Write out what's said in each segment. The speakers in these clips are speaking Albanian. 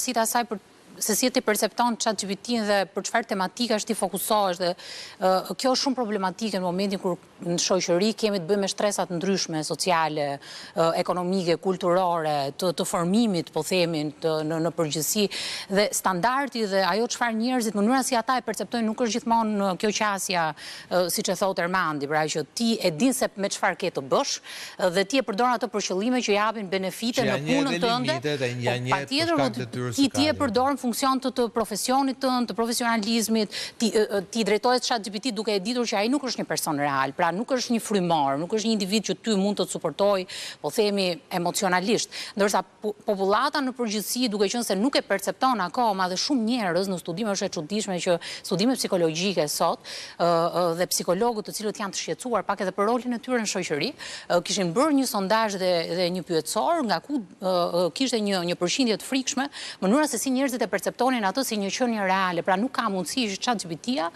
vështirësitë e asaj për se si ti percepton ChatGPT-n dhe për çfarë tematikash ti fokusohesh dhe kjo është shumë problematike në momentin kur në shoqëri kemi të bëjmë me shtresa të ndryshme sociale, ekonomike, kulturore, të, të formimit, po themi, të, në, në përgjithësi dhe standardi dhe ajo çfarë njerëzit, mënyra si ata e perceptojnë nuk është gjithmonë kjo qasja, siç e thotë Ermandi, pra që ti e din se me çfarë ke të bësh dhe ti e përdor atë për qëllime që japin benefite në punën tënde. Po, patjetër, po, ti ti e përdor në funksion të, të profesionit tënd, të profesionalizmit, ti ti drejtohesh ChatGPT duke e ditur që ai nuk është një person real, pra nuk është një frymor, nuk është një individ që ty mund të të suportojë, po themi emocionalisht, ndërsa popullata në përgjithësi, duke qenë se nuk e percepton akoma dhe shumë njerëz në studime është e çuditshme që studime psikologjike sot dhe psikologët të cilët janë të shqetësuar pak edhe për rolin e tyre në shoqëri, kishin bërë një sondazh dhe dhe një pyetësor nga ku kishte një një përqindje të frikshme mënyra se si njerëzit e perceptonin atë si një qenie reale. Pra nuk ka mundësi që ChatGPT-ja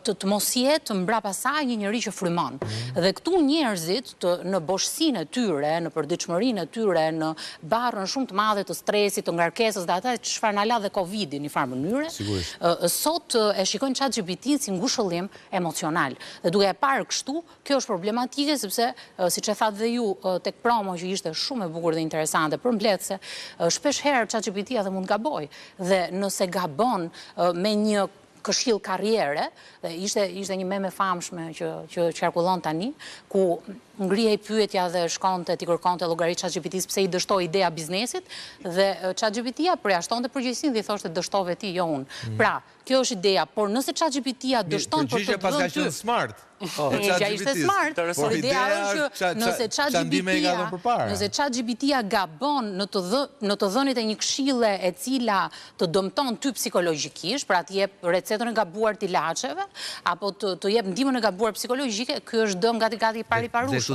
të të mos jetë mbrapa saj një njeri që frymon. Dhe këtu njerëzit të në boshësinë e tyre, në përditshmërinë e tyre, në barrën shumë të madhe të stresit, të ngarkesës dhe atë çfarë na la dhe Covidi në një farë mënyre, sot e shikojnë ChatGPT-n si ngushëllim emocional. Dhe duke e parë kështu, kjo është problematike sepse siç e thatë dhe ju tek promo që ishte shumë e bukur dhe interesante, përmbledhëse, shpesh herë ChatGPT-ja dhe mund të gabojë. Dhe nëse gabon me një këshillë karriere, dhe ishte ishte një meme e famshme që që qarkullon tani, ku ngrihej pyetja dhe shkonte t'i kërkonte llogari ChatGPT-s pse i dështoi ideja e biznesit dhe ChatGPT-ja përjashtonte përgjegjësinë dhe i thoshte dështove ti, jo unë. Mm. Pra, kjo është ideja, por nëse ChatGPT-ja dështon për të dhënë ty, smart. Po, Përgjigja ishte smart, por ideja është që nëse ChatGPT-ja, nëse ChatGPT-ja gabon në të dhë, në të dhënit e një këshille e cila të dëmton ty psikologjikisht, pra të jep recetën e gabuar të ilaçeve, apo të të jep ndihmën e gabuar psikologjike, ky është dëm gati gati i pariparueshëm.